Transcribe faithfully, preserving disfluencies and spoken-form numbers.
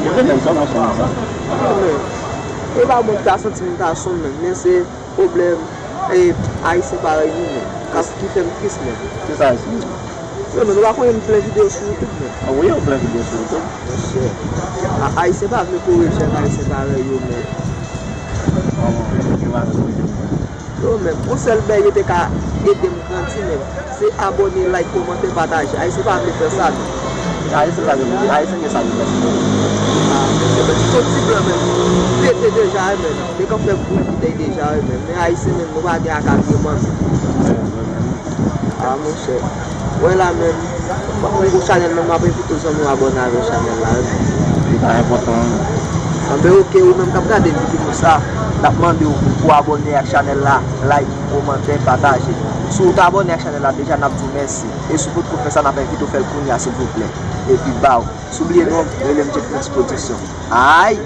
Ou konnen sa, mwen konnen sa. Non, men, e pa bon m ta santi m ta sonn, men, men se pwoblèm, e, Ayisyen parèy nou, men, k ap, ki fè m tris, men. Ki sa, Ayisyen? Yo, men, nou pa konnen m plen videyo sou YouTube, men. A wi, ou plen videyo sou YouTube. Monchè. A, Ayisyen pa vle kore jèn Ayisyen parèy yo, men. Yo, men, yon sèl bagay yo te ka ede m grandi, men, se abòne, like, kòmante, pataje. Ayisyen pa vle fè sa, men. Ayisyen pa vle, Ayisyen gen sa yo fè. A, monchè, men, se yon ti blan, men, pete deja, men, te kan fè bouyi bouteille deja, men, men Ayisyen, men, nou pa gen akadreman, men. A, monchè. Wè la, men, m ap gwo chanèl, men, m ap envite zanmi w abòne avè chanèl la, wi. Li pa enpòtan, wi. Anben, oke, ou menm k ap gade videyo sa, n ap mande w pou abòne ak chanèl la, like, kòmante, pataje. Si w ta abòne ak chanèl la deja, n ap di w mèsi. E si w potko fè sa, n ap envite w fè l kounye a, silvouplè. Epi, baw. Si w bliye non, rele m Jeffrix Production. Ay!